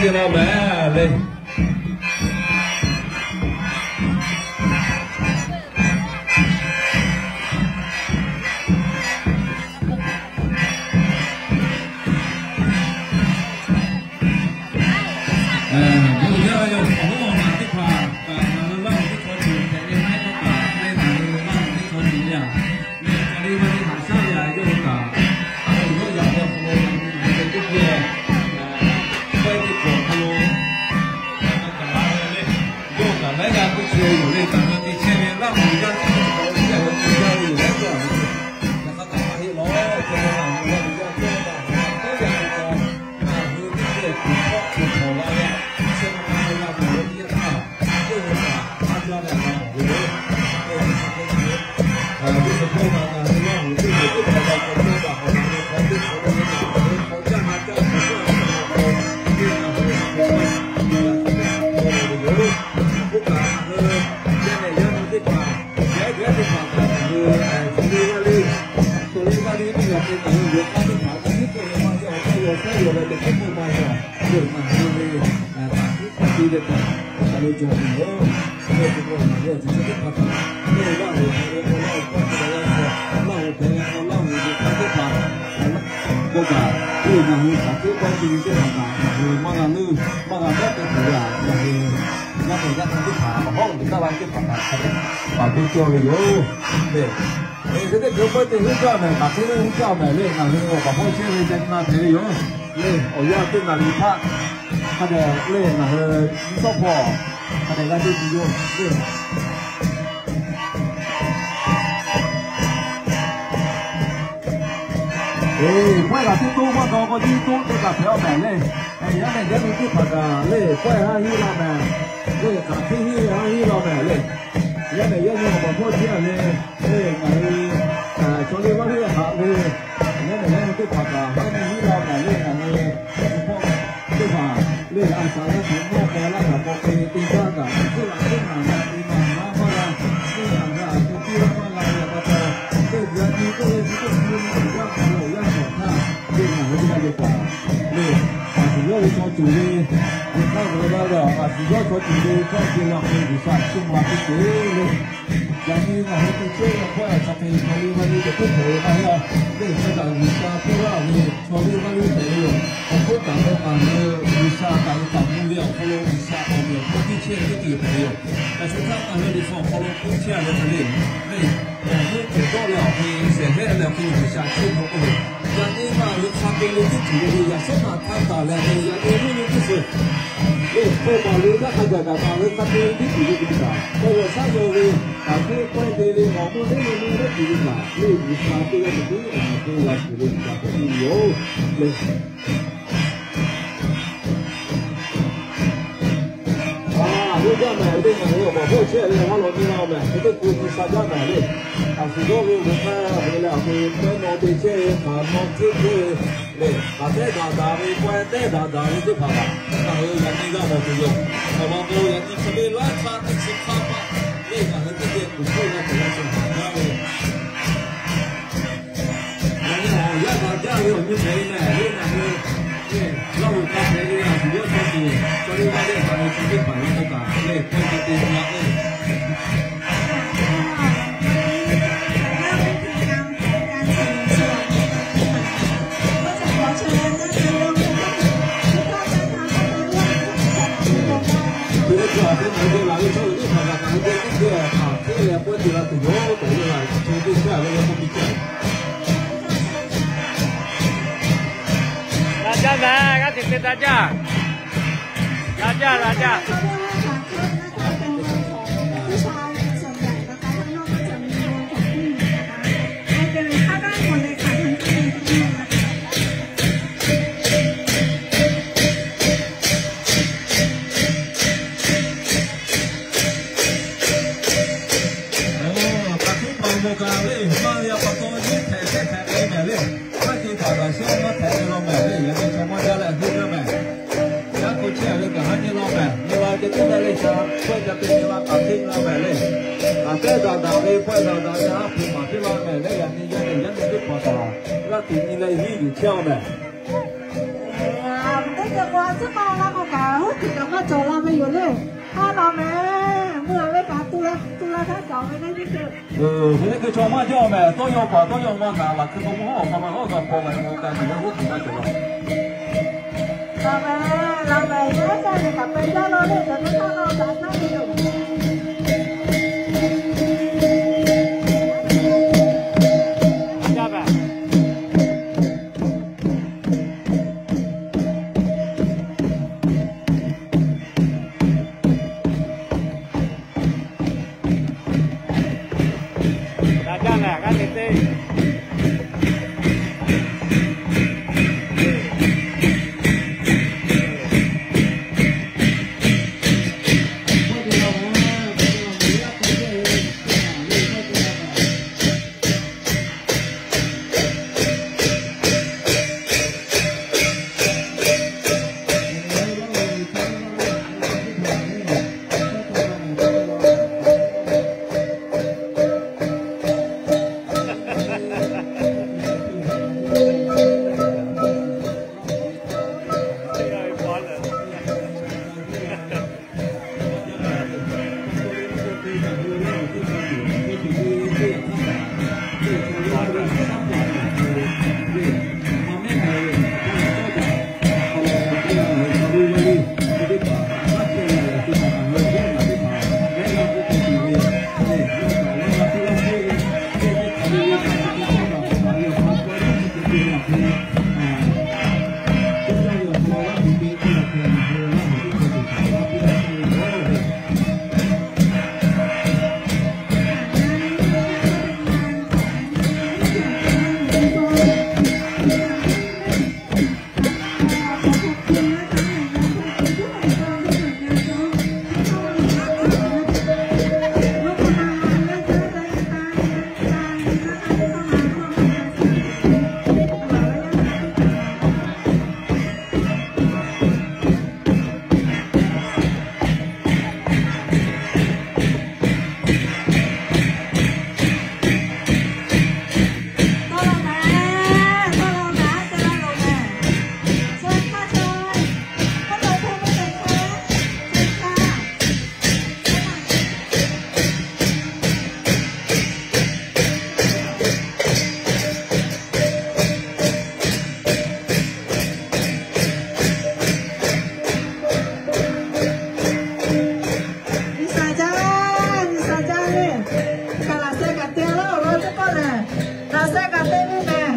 Te la mehˍ le. Bon yaˇ ve awˬ hoˉ awˬ naˬ teˇ hpaˍ kaꞈ ngaˬ hui Laˇ huˍ teˇ chaw ceuˬ hpehꞈ ve maˇ heˆ k'o kaꞈ, leh ngaˬ hui Laˇ huˍ teˇ chaw ceuˬ le a, leh chaw liˇ vaˇ liˇ haꞈ shaˉ ve a yawˇ hui kaꞈ, a yawˇ yaꞈ ve awˬ hk'aw lo ngaˬ hui teˇ geh pawehˇ teˇ hpaˍ awˬ hk'aw lo a kaꞈ la ve le, yawˇ kaꞈ laiˉ g'aˇ k'oˆ chehˇ ve yoˬ le. Ngaˬ hui te chehˇ ve Laˇ huˍ yaˇ teˇ chaw ceuˬ kaꞈ lo chehˇ ve teˇ g'aˇ ve yoˬ le. Yaꞈ hk'aˇ kaꞈ maˇ heˆ lawˬ, te ve ngaˬ hui Laˇ huˍ yaˇ teˇ g'aˇ kaꞈ teˇ g'aˇ ve k'o, ngaˬ hui teˇ geh kuˬ hkawˇ kuˬ hkawˬ la ve, chehˇ ve maˇ heˆ la ve yoˬ teˇ g'aˇ htaˇ, yawˇ hui kaꞈ haˉ jaˇ leh a la mawˬ ve yoˬ. Teˇ g'aˇ ve chi hk'e te ve, teˇ chi hk'e ngaˬ hui Laˇ huˍ teˇ g'aˇ teˇ g'aˇ kaꞈ k'awꞈ caˇ daꞈ hk'awꞈ la ve hk'aw teˇ hk'awꞈ lo ve ngaˬ hui hk'aw caˇ ha caˇ kuˬ suhˉ a hk'aw lo teˇ g'aˇ ve chi hk'e k'oˆ ve yoˬ. K'oˆ kaꞈ ngaˬ hui yaˇ nehˬ yaˇ nu teˇ hpaˍ, yaˇ ehˉ teˇ hpaˍ kaꞈ ngaˬ hui chaw liˇ vaˇ liˇ, chaw liˇ vaˇ liˇ teˇ g'aˇ te ngaˬ hui yawˬ hk'aˇ teˇ hpaˍ kaꞈ tiˉ k'oˆ ve maˇ heˆ, awˬ hk'aˇ yawˬ shehˉ yawˬ leh teꞈ hk'e k'oˆ maˇ heˆ. Leh ngaˬ hui ve taꞈ hkiˆ hk'aˇ te ve kaꞈ, a lo cawˬ tuˬ yoˬ. Leh teˇ pawˆ ngaˬ hui awˬ ceuˬ chi teˇ hpaˍ kaꞈ, leh Laˇ huˍ hpehꞈ ve k'o Laˇ huˍ hpehꞈ ve k'o, Laˇ huˍ hpehꞈ ve k'o Laˇ huˍ ve hk'aˇ teˇ hpaˍ k'oˆ kaꞈ, leh ngaˬ hui hk'aˬ hk'e k'awꞈ te ve teˇ hpaˍ kaꞈ ngaˬ hui maˇ g'a leuˇ maˇ g'a mehˉ k'ai tuˬ ve a, ngaˬ hui yaˇ nehˬ yaˇ nu teˇ hpaˍ awˬ hawˉ uiˍ taˇ la teˇ hpaˍ kaꞈ hk'a dehꞈ paˍ piˇ cawˇ ve yoˬ. Leh, leh te teˇ hkui pawehˇ te huˉ jaˇ mehˍ, kaꞈ hk'e le huˉ jaˇ mehˍ le. Ngaˬ hui awˬ paˍ hpawˇ chehˇ ve ca nyi ma hpehꞈ ve yoˬ. Leh awˬ yanˇ teˇ naˍ riˍ htaˇ hk'a dehꞈ leh ngaˬ hui nyiˇ tawˇ hpawˇ hk'a dehꞈ g'a te tuˬ yoˬ. Leh Eˬ, pawehˇ kaꞈ teˇ toˇ maˇ taw k'o, nyiˇ toˇ te kaꞈ hpehꞈ-aw mehˍ le. Yaˇ nehˬ yaˇ nu teˇ hpaˍ kaꞈ le, pawehˇ haˉ hiˉ la mehˍ. Le, hk'aˬ htiˇ hiˉ ve haˉ hiˉ la mehˍ le. Yaˇ nehˬ yaˇ nu awˬ paˍ hpawˇ chehˇ ve le, ngaˬ hui chaw liˇ vaˇ liˇ haꞈ ve, yaˇ nehˬ yaˇ nu teˇ hpaˍ kaꞈ haˉ nyi hiˉ la mehˍ le. Ngaˬ hui teˇ hpaˍ teˇ hpaˍ le, a shaꞈ g'aˇ htaꞈ mawˇ k'ai laˇ kaꞈ k'awꞈ te te jaˇ kaꞈ, teˇ hpaˍ teˇ hpaˍ g'a te maˍ maˇ maˇ g'a, teˇ hpaˍ g'a te tiˇ laˇ maˇ g'a ve pa taw, teˇ g'aˇ nyi k'oˆ ve chi teˇ hpaˍ nyi awˬ yanˇ hk'aw lo awˬ yanˇ hk'aw htaˇ, le ngaˬ hui teˇ g'aˇ le kaꞈ le, a shuˍ yawˇ ve chaw ceuˬ ve, a hk'aˇ g'a g'a ve a, a shuˍ yawˇ chaw ceuˬ ve hkawˇ te la hk'e G'uiˬsha chiˇ mvuh la teˇ ceuˬ le. Yaꞈ nyi ngaˬ hui te chehˇ ve hkawˇ a hk'aˬ hk'e chaw liˇ vaˇ liˇ teꞈ hk'oˆ hpehꞈ ve maˇ heˆ a. Teˇ hkawˇ kaꞈ G'uiˬsha hpehˇ laˇ ve chaw liˇ vaˇ liˇ hpehꞈ ve yoˬ. Awˬ hk'oˆ kaꞈ ngaˬ hui G'uiˬsha kaꞈ ve kaꞈ mvuh ve awˬ hk'aw lo G'uiˬsha awˬ meꞈ awˬ hponˇ teˇ chehˇ ve teˇ ceuˬ hpehꞈ ve yoˬ. Yaꞈ shu htaˇ ngaˬ hui Liꞈ hpu awˬ hk'aw lo k'oˆ chehˇ ve hk'e le, le, awˬ hoˉ cawˬ dawˇ leh awˬ hk'e shehˍ hehˆ leh awˬ hk'e G'uiˬsha chiˇ mvuh k'oˆ ve, yaꞈ nyi ngaˬ hui hk'a te ve teˇ ceuˬ le le, yaꞈ shawˉ naꞈ htaˇ taˍ leh yaꞈ nyi mvuhˇ nyi teˇ ceuˬ le, hk'aw baˬ le, yaˇ hk'a gaˬ kaꞈ ngaˬ hui hk'a te ve teˇ ceuˬ le le kaꞈ, k'awꞈ g'awˬ shaˉ yaw ve, kaꞈ hk'e k'awehˇ te ve, awˬ mawˇ teˇ le le teˇ ceuˬ le kaꞈ, le G'uiˬsha teˇ g'aˇ teꞈ hk'oˆ awˬ meꞈ hponˇ g'a tuˬ ve G'uiˬsha hpehꞈ ve yoˬ. Le, a, le jaˇ mehˍ le, ngaˬ hui awˬ paˍ hpawˇ chehˇ ve haˉ law nyi la mehˍ, hk'e teˇ hkui nyi sha jaˇ mehˍ le. A shuˍ yawˇ ve awˬ hk'aˇ ve leh awˬ hk'e pehˇ naw te chehˇ ve, hk'aˬ naw hk'e chehˇ ve le, kaꞈ tehˉ daꞈ daꞈ ve, pawehˇ tehˉ daꞈ daꞈ ve teˇ hpaˍ kaꞈ, ngaˬ hui yaꞈ nyi g'a mawˬ tuˬ yoˬ. Awˬ lawn k'o, yaꞈ nyi hk'e le laiˉ hk'aˇ teˇ chi hk'aˇ paˆ le, ngaˬ hui teˇ geh kuˬ hkawˇ g'a tuˬ g'a shawˍ haˍ jaˇ ve Yaꞈ nyi awˬ yanˇ htaꞈ jaˇ ve awˬ nyi hpehꞈ ve mehˍ le. Ngaˬ hui le, Laˇ huˍ hk'a hpehꞈ ve a shuˍ yawˇ chaw ceuˬ, chaw liˇ vaˇ liˇ htaꞈ ve chaw teˇ hpaˍ yaˇ k'o kaꞈ le, pawehˇ ca te la ve. Te leh chaw teˇ hpaˍ teˇ geh laˬ ve chaw teˇ hpaˍ kaꞈ ngaˬ hui geh teˇ geh htaꞈ hk'e leh pawehˇ te la tuˬ yoˬ tehꞈ le, chaw teˇ geh ve k'oˆ piˇ caˇ. Daꞈ jaˇ mehˍ, g'aˇ hteꞈ te daꞈ jaˇ. Daꞈ jaˇ, daꞈ jaˇ. Aˬ, hk'aˬ hk'e pa mawˬ kaꞈ le, maˇ g'a pa taw nyiˇ hpehꞈ teˇ hpehꞈ k'ai mehˍ le. Maˇ te hpaˍ kaꞈ shawˉ maˇ hpehꞈ ve law mehˍ le. Yaꞈ nyi chaw maˇ jaˇ leh heuˆ jaˇ mehˍ. Yaˇ hk'o chehˇ ve kaꞈ haˉ nyi law mehˍ. Nyi la te tuˬ ve le, chaw pawehˇ ca te nyi la kaꞈ teˇ nyi law mehˍ le. Kaꞈ tehˉ daꞈ daꞈ ve, pawehˇ daꞈ daꞈ ve, haˉ hpu maˍ teˇ laˇ mehˍ le. Yaꞈ nyi yaˇ nehˬ yaˇ nehˬ teˇ hpaˍ kaꞈ g'aˇ hteꞈ nyi leh hiˉ yuˬ chehˇ a mehˍ. Teˇ ceuˬ k'o a tcuhˉ ma la k'o Aˉ law mehˍ, mvuhˇ ve kaꞈ tu la tu la htaˇ cawˬ ve naˉ teˇ ceuˬ. Hk'e te hkui chaw maˇ jaˇ mehˍ, tawˇ yaw paˍ tawˇ yaw maˇ naˍ laˬ hk'e k'o, mvuhˇ hawˉ awˬ hk'aw ma hawˉ g'a paw la mvuhˇ ka tuˬ ve hoˉ tuˬ maˇ cawˬ la. Laˬ mehˍ, laˬ mehˍ, yaˇ caˇ ve kaꞈ pehˬ jaˇ law le, cawˬ teˇ htaˇ law kaꞈ naˉ ve yoˬ. G'uiˬsha jaˇ, G'uiˬsha jaˇ le. Kaꞈ laꞈ sheh kaꞈ te laˇ-oˬ, awˬ lawn teˇ pawˆ lehˬ, laꞈ sheh kaꞈ te ve mehˍ.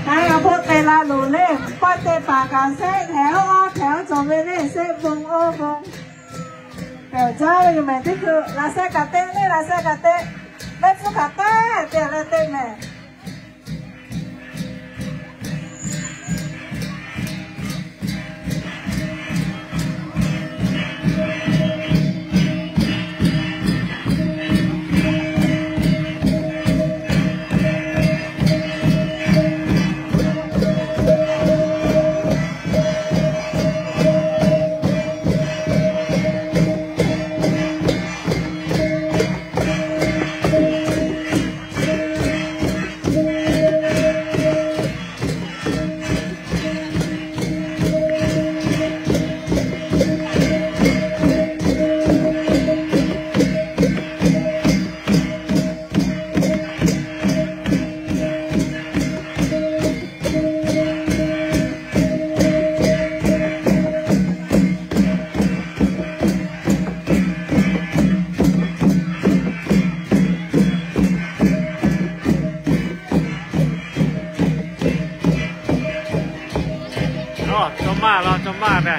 K'ai awˬ hk'oˆ te la loˬ le, pawˆ te paˍ kaꞈ shehˆ hpehꞈ oˇ awˇ hpehꞈ oˇ cawˬ ve le, shehˆ bon oˇ bon. Pehˬ jaˇ ve yoˬ mehˍ teˇ hkui, laꞈ sheh kaꞈ te le, laꞈ sheh kaꞈ te, mehˆ hpfuhˇ hkaꞈ te, te leh te mehˍ. Chaw maˇ la, chaw maˇ ve.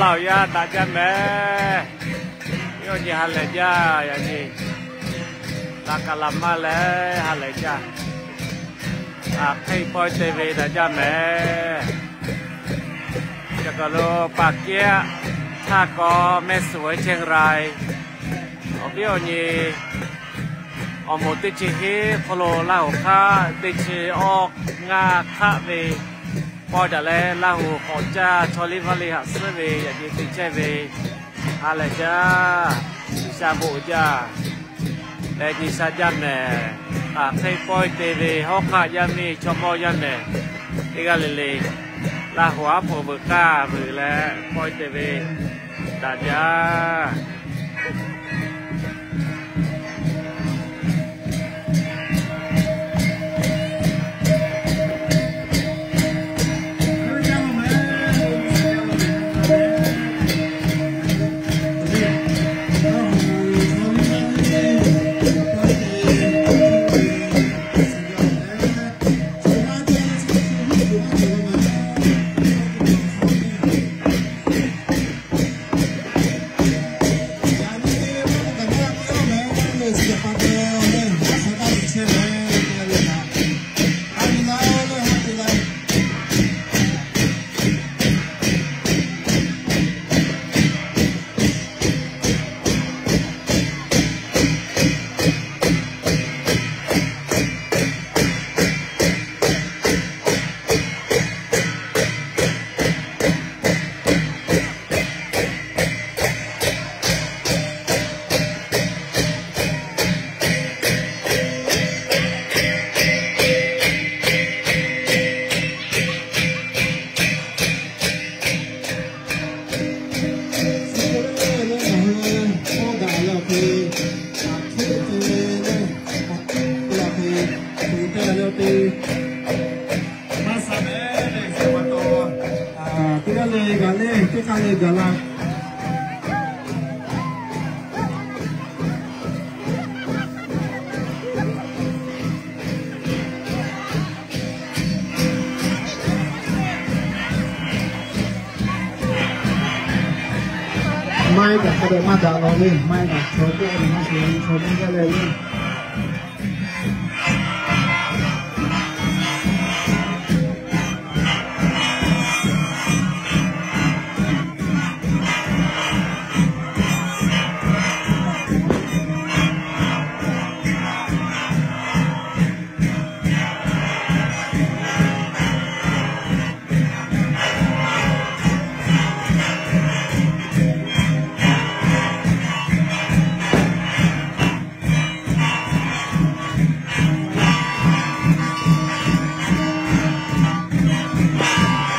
Laˇ oˬ yaˇ daꞈ jaˇ mehˍ. Yawˇ nyi ha lehˬ jaˇ, yaꞈ nyi laꞈ kaꞈ laꞈ maˇ leh ha lehˬ jaˇ. Hk'e pawehˇ te ve daꞈ jaˇ mehˍ. Yaꞈ kaꞈ lo paˍ kehˉ htaˇ k'aw mehˆ suhˍ ve Chiang Rai awˬ viˉ awˬ nyi awˬ moˍ teˇ chi hiˉ hk'aw lo Laˇ huˍ hk'aˆ teˇ chi awˇ ngaˇ hk'aˆ ve pawehˇ daꞈ leh, Laˇ huˍ k'awꞈ caˇ chaw liˇ vaˇ liˇ haꞈ suhˉ ve yaꞈ nyi te chehˇ ve ha lehˬ jaˇ. G'uiˬsha bon uiˍ jaˇ leh nyi sha jaˇ mehˍ. Hk'e pawehˇ te ve hawˉ hk'aˆ yaˇ miˇ chaw mawˇ yaˇ mehˍ, teˇ g'aˇ le le Laˇ huˍ aˉ poꞈ veuꞈ k'aˇ veuꞈ leh pawehˇ te ve daꞈ jaˇ. Maˇ sa mehˍ le, teˇ g'aˇ le gaˬ le, teˇ hk'aˇ le gaˬ la. Maiˉ kaꞈ hk'a dehꞈ maˇ daꞈ law le, maiˉ kaꞈ chaw k'oˆ ve maˇ shuˍ, chaw maiˉ gaˇ leh le.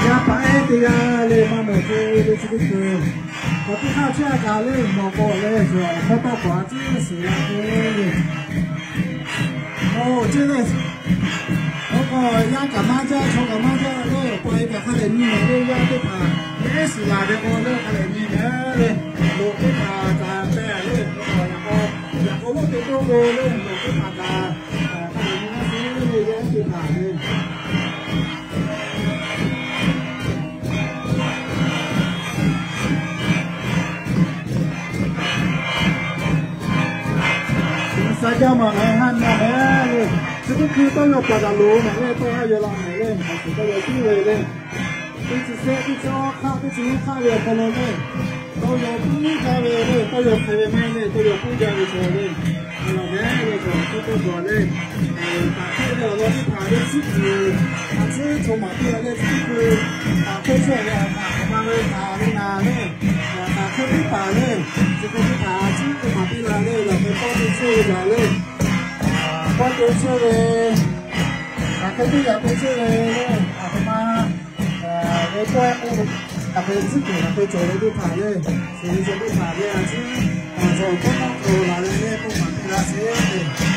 Yaˇ paˍ ehˉ teˇ g'aˇ le maˇ mawˬ te ve chi teˇ hkui, k'awꞈ teˇ hk'aˇ chehˇ a kaꞈ le mawˬ k'o leh, yawˬ hk'aw tawˇ hkawꞈ a ciˉ suhˍ la ve le. Oˇ ceˇ le. Oˇ k'o yaˇ kaꞈ maˇ jaˇ, chaw kaꞈ maˇ jaˇ le, awˬ pa e kaꞈ hk'a lehˬ nyi mehˍ le, yaˇ teˇ hpaˍ ehˉ suhˍ laˬ ve k'o le hk'a lehˬ nyi mehˍ le. Loꞈ teˇ hpaˍ kaꞈ te le, yaꞈ k'aw, yaꞈ k'aw loˉ te toˇ ve le, loꞈ teˇ hpaˍ kaꞈ hk'a lehˬ nyi mehˍ le, yaˇ ehˉ teˇ hpaˍ le. Sa jaˇ maˬ mehˍ, haˉ naˆ mehˍ le. Chi teˇ hkui tawˇ yaw paˍ daꞈ loˍ mehˍ le, tawˇ haˉ yaw la mehˍ le, awˬ suhˍ tawˇ yaw tiˉ ve le. Teˇ chi sehˆ, teˇ chi awˇ hk'aˆ, teˇ chi nyiˇ hk'aˆ ve awˬ hk'aw lo le, tawˇ yaw puiˉ jaˇ ve le, tawˇ yaw hk'e ve maˇ heˆ le, tawˇ yaw puiˉ jaˇ ve chaw le. Awˬ lawn mehˍ le, chaw teˇ pawˆ gawˬ le. Taꞈ hk'e ve awˬ lawn teˇ hpaˍ le, suhˉ kuiˬ a ciˉ chaw maˍ piˇ la le, suhˉ kuiˬ taꞈ hk'e chehˇ ve a htaꞈ k'awꞈ ma ve htaꞈ ve naˍ le. Taꞈ hk'e teˇ hpaˍ le, chi hk'e teˇ hpaˍ a ciˉ chaw maˍ piˇ la le, lawˬ hk'e pawˆ te chehˇ ve gaˬ le. Pawˆ te chehˇ ve, taꞈ hk'e teˇ yaꞈ te chehˇ ve le, a htoꞈ ma ve pawehˇ k'o, taꞈ hk'e suhˉ kuiˬ taꞈ hk'e cawˬ ve teˇ hpaˍ le, suhˍ ve cawˬ teˇ hpaˍ le, a ciˉ awˬ cawˬ pawˆ pawˆ k'oˍ laˬ leh le k'oˆ maˍ piˇ la sheˍ le.